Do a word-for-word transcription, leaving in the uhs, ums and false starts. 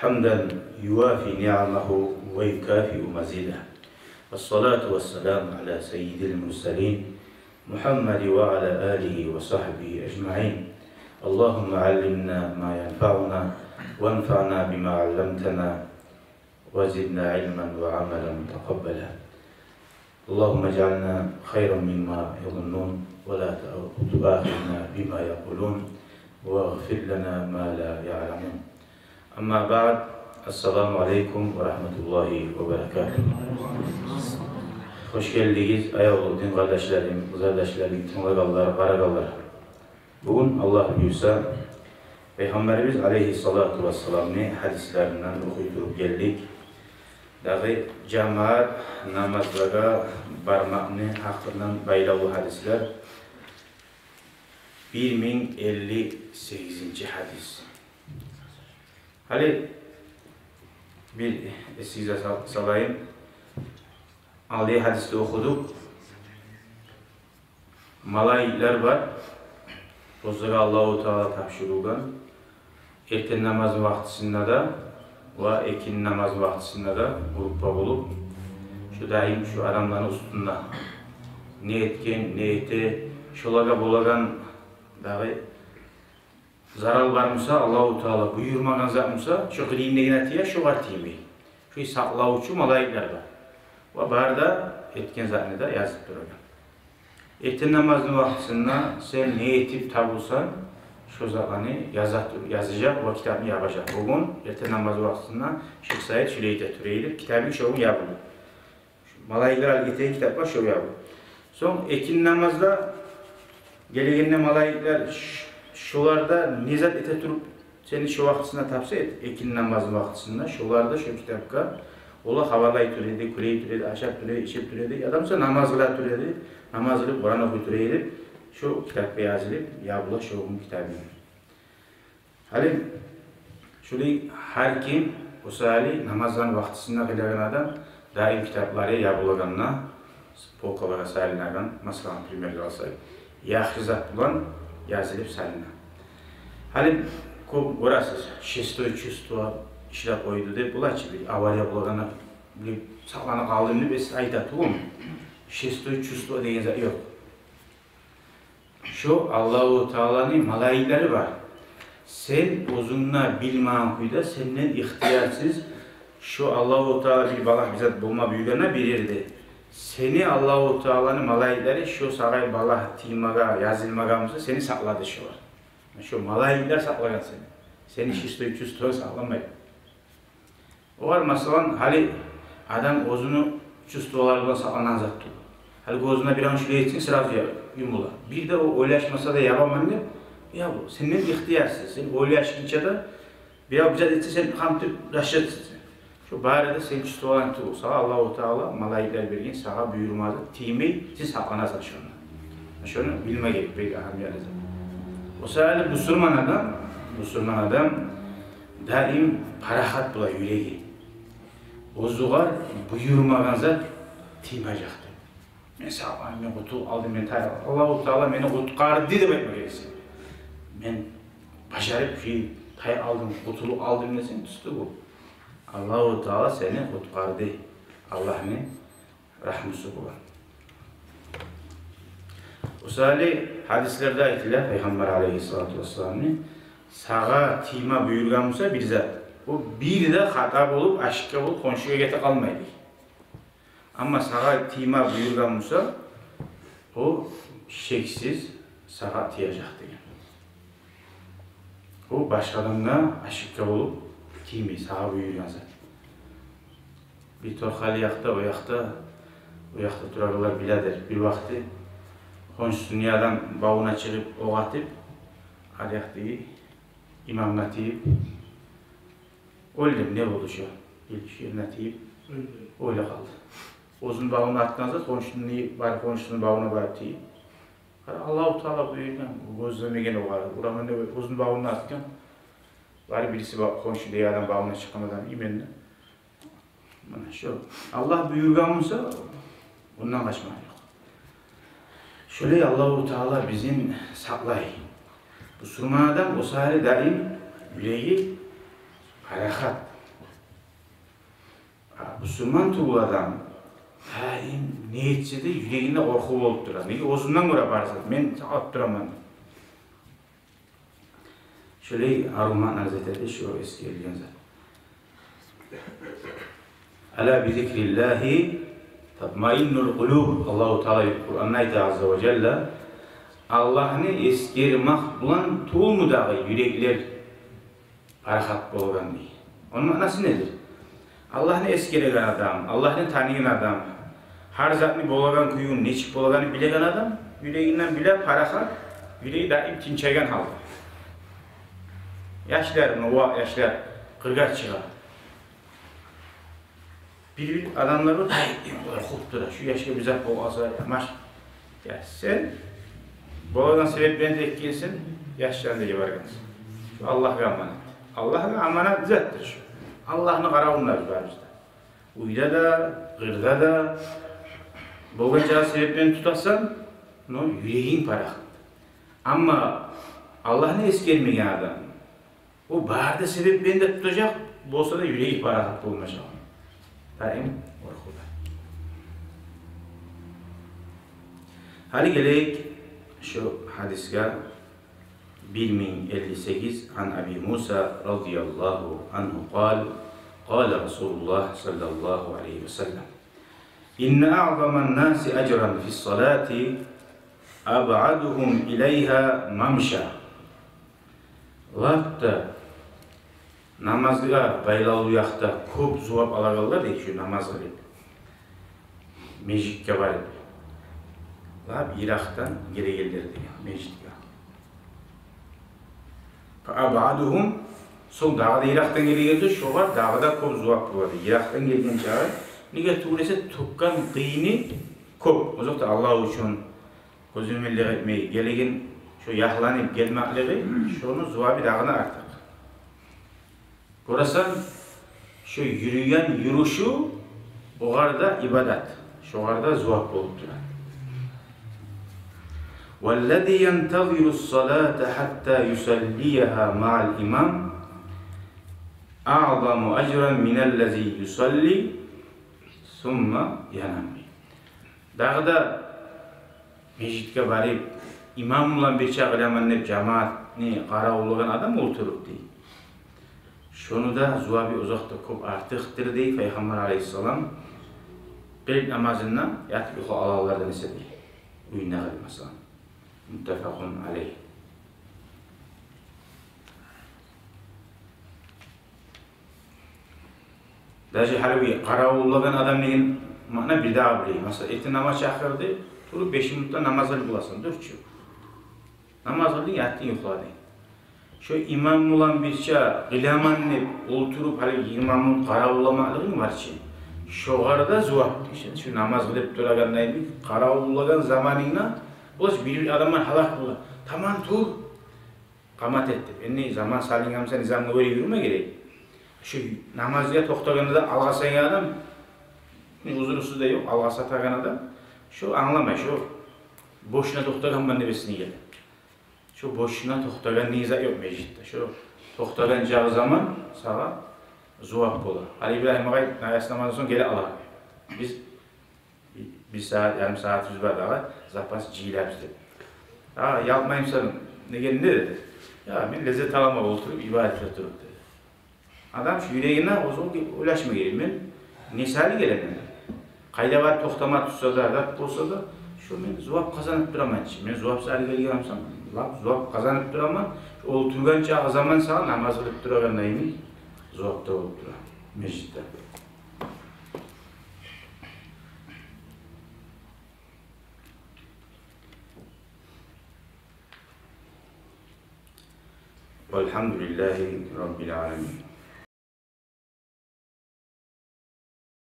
حمدا يوافي نعمه ويكافئ مزيده. والصلاة والسلام على سيد المرسلين محمد وعلى آله وصحبه أجمعين. اللهم علمنا ما ينفعنا وانفعنا بما علمتنا وزدنا علما وعملا متقبلا. اللهم اجعلنا خيرا مما يظنون ولا تؤاخذنا بما يقولون واغفر لنا ما لا يعلمون. أما بعد، السلام عليكم ورحمة الله وبركاته. Хош гелдигиз, аявлу дин къардашларым, къызардашларым, тынглагъанлар, къарагъанлар. Бугюн, Аллагь буюрса, Пайхаммарыбыз алейгьиссалату вассаламны гьадислеринден охуй туруп гелдик. Дагъы жамаат намазлагъа бармакъны гьакъындан байлавлу гьадислер. Бир минг элли сегизинчи гьадис. Гьали бир эсигизге сал-, салайым. Алдагъы гьадисде охудукъ. Малайиклер бар. Оьзлеге Аллагьу Таала тапшурулгъан. Эртен намазны вакътисинде де ва экинни намазны вакътисинде де группа болуп, шо даим шо адамланы уьстюнде. Не этген, не эте, шолагъа болагъан дагъы зарал бар буса, Аллагьу Таала буюрмагъан зат буса, шо къырыйындагъына тие, шогъар тиймей. Шо сакълавчу малайиклер бар. Ва бары да этген затны да язып турагъан. Эртен намазны вакътисинде сен не этип табулсанг, шо затланы яза тур-, язажакъ ва китапны ябажакъ. Бугюн эртен намазны вакътисинде Шейх Саид шулай эте тура эди, китабынг шо гюн ябылды. Малайиклер алып гетеген китап бар, шо ябылды. Сонг экинни намазда гелегенде малайиклер ш-, шолар да не зат эте туруп, сени шо вакътисинде тапса эт-, экинни намазны вакътисинде, шолар да шо китапгъа, олар хабарлай тура эди, кюлей тура эди, ашап тура эди, ичип тура эди, яда буса намаз къыла тура эди, намаз къылып, Къуран охуй тура эди, шо китапгъа язылып, ябыла шо гюн китабынг. Гьали шулай гьар ким, о саялы намазланы вакътисинде къылагъан адам, даим китаплары ябылагъанда, полкалагъа салынагъан, масала, примерге алсакъ, яхшы зат булан язылып салына. Гьали кёп гёресиз, шестой чувство ишлеп къойду деп, булай чы бир авария болагъанда, бир сакъланып къалдым деп эс-, айта тюгюлмю? Шестой чувство деген зат ёкъ. Шо Аллагьу Тааланы малайиклери бар. Сен оьзюнг де билмеген кюйде, сенден ихтиярсыз, шо Аллагьу Таала бир балагь, бир зат болма буюргъанда бир ерде, сени Аллагьу Тааланы малайиклери шо сагъа балагь тиймеге язылмагъан буса, сени сакълады шолар. Шо малайиклер сакълагъан сени. Сени шестой чувствонг сакъламайды. Олар, масала, гьали адам оьзюню чувстволары булан сакъланагъан зат тюгюл. Гьали гёзюне биревню шулай этсенг, сразу я-, юмула. Бир де о ойлашмаса да ябаман деп, я бу, сенден ихтиярсыз. Сен ойлашгъынча да, бирев бир зат этсе, сен къамтып ташладынг. Шо бары да сени чувстволарынг тюгюл. Сагъа Аллагьу Таала малайиклер берген, сагъа буюрмагъа тиймей, сен сакъланасан шондан. Шону билме герек, бек агьамиятлы зат. О саялы бусурман адам, бусурман адам даим парахат бола юреги. Оьзюгер буюрмагъан зат тиймежек деп. Мен сакъландым, мен къутулуп алдым, мен тайып, Аллагьу Таала мени къутгъарды деп айтма герексен. Мен бажарып, ши, тайып алдым, къутулуп алдым десенг, тюз тюгюл. Аллагьу Таала сени къутгъарды. Аллагьны рагьмусу булан. О саялы гьадислерде айтыла, Пайхаммар алейгьиссалату вассаламны, сагъа тийме буюргъан буса бир зат, о бир де хата болуп, ашыкъгъа болуп, хоншугъа гете къалмайды. Амма сагъа тийме буюргъан буса, о шексиз сагъа тиежек деген. О башгъа адамгъа ашыкъгъа болуп тиймей, сагъа буюргъан зат. Бир торкъалы якъда, о якъда, о якъда турагъанлар биледир. Бир вакъти хоншусуну адам бавуна чыгъып, окъ атып, ал якъдагъы имамгъа тийип, оьлдю, не болду шо? Бир шо ерине тийип, оьле къалды. Оьзюню бавуна атгъан зат, хоншусуну, бар хоншусуну бавуна барып тийип. Къара, Аллагьу Таала буюргъан, гёзлемеген огъар, ураман деп, оьзюню бавуна атгъан. Бары бириси ба-, хоншудагъы адам бавуна чыкъгъан адам именно. Муна шо. Аллагь буюргъан буса, ондан къачмагъа ёкъ. Шолай Аллагьу Таала бизин сакълай. Бусурман адам о саялы даим юреги парахат. А бусурман тюгюл адам, гьа, эм не этсе де, юрегинде къоркъув болуп тура. Неге? Оьзюнден гёре бар зат, мен алып тураман. Шолай арив маънаны зат эте шу эсгерилген зат. «Ала би зикриллагьи татмаиннул къулуб». Аллагьу Таала Къуранда айта, азза ва жалла: «Аллагьны эсгермек булан тюгюлмю дагъы юреклер парахат болгъан?» – дей. Ону маънасы недир? Аллагьны эсгереген адам, Аллагьны таныйгъан адам, гьар затны болагъан кююн, нечик болагъанын билеген адам юрегинден биле парахат, юреги даим тынчайгъан гьалда. Яшлар, муна, ва яшлар къыргъа чыгъа. Бир-бир адамлар бар, ай, эм къоркъуп тура, шу яшгъа бир зат болуп къалса, ямаш. Я сен болагъан себеплени де этгенсен, яшланы да йибергенсен. Шу Аллагьгъа аманат. Аллагьгъа аманат затдыр шу. Аллагьны къаравунда биз барыбыз да. Уьйде де, къырда да болгъан чакъы себеплени тутасан, но юрегинг парахат. Амма Аллагьны эсгермеген адам, о бары да себеплени де тутажакъ, болса да юреги парахат болмажакъ. Даим къоркъувда. Гьали гелейик шу гьадисге, бир минг элли сегиз. Ан Аби Муса радияллагьу ангьу къал: къала Расулуллагь саллаллагьу алайгьи ва саллам: инна аъзаман наси ажран фис салати абъадугьум илайгьа мамша. Лап да намазгъа байлавлу якъда кёп зувап алагъанлар, дей, шу намазгъа деп, межитге барып, лап йыракъдан гелегенлер деген межитге. Фа абъадугьум, сонг дагъы да йыракъдан гелегенлер, шогъар дагъы да кёп зувап бола. Йыракъдан гелген чакъы, неге тюгюл эсе, тёкген къыйыны кёп. Озокъда, Аллагь учун гёземеллик этмей гелеген, шо якъланып гелмеклиги, шону зувабы дагъы да артыкъ. Гёресен, шо юрюген юрюшю огъар да ибадат, шогъар да зувап болуп тура. Валлази янтазиру ссалата хатта юсаллияха маъал имам аъзаму ажран миналлази юсалли сумма янам. Дагъы да межитге барып, имам булан бирче къыламан деп жамаатны къаравуллагъан адам олтуруп, дей, шону да зувабы озокъда кёп артыкъдыр, дей Пайхаммар алайгьиссалам, къылып намазын да ятып юхлап алагъанлардан эсе, дей, уьюнде къылып, масала. Муттафакъун алайгь. Даже гьали бу къаравуллагъан адам деген маъна бир дагъы билейик. Масала, эртен намаз чакъырды, туруп беш минутда намаз къылып боласан, дюр чю. Намаз къылдынг, ятдынг, юхладынг. Шо имам булан бирче къыламан деп олтуруп, гьали йигирма минут къаравулламакълыгъынг бар чы, шогъар да зувап, шу намаз къылып турагъанда, къаравуллагъан заманынгда, олай бир-бир адамлар гьалак бола. Таман, тур, къамат эт деп. Энни заман салынгъан буса, низамгъа гёре юрюме герек. Шу намазгъа токътагъанда да алгъасайгъан адам, узурусуз да ёкъ, алгъасатагъан адам, шо англамай, шо бошуна токътагъанман деп эсине геле. Шо бошуна токътагъан не зат ёкъ межитде. Шо токътагъан чакъы заман сагъа зувап бола. Гьали Ибрагьим агъай яссы намаздан сонг геле ала. Биз бир сагьат, ярым сагьатыбыз бар дагъы, запас жыйылабыз деп. «А, ялкъмаймысан, неге?» – деди. «Я, мен леззет аламан олтуруп, ибадат этип туруп», – деди. Адам шу юрегине оьзю ойлашма герек: «Мен не саялы гелемен? Къайда барып токътама тутса да, зат болса да, шу мен зувап къазанып тураман чы. Мен зувапсыз гьалгъа гелген бусам, лап зувап къазанып тураман». Олтургъан чакъы заман сагъа намаз къылып турагъанда йимик зувап да болуп тура межитде. Валгьамдулиллагьи раббил аламин.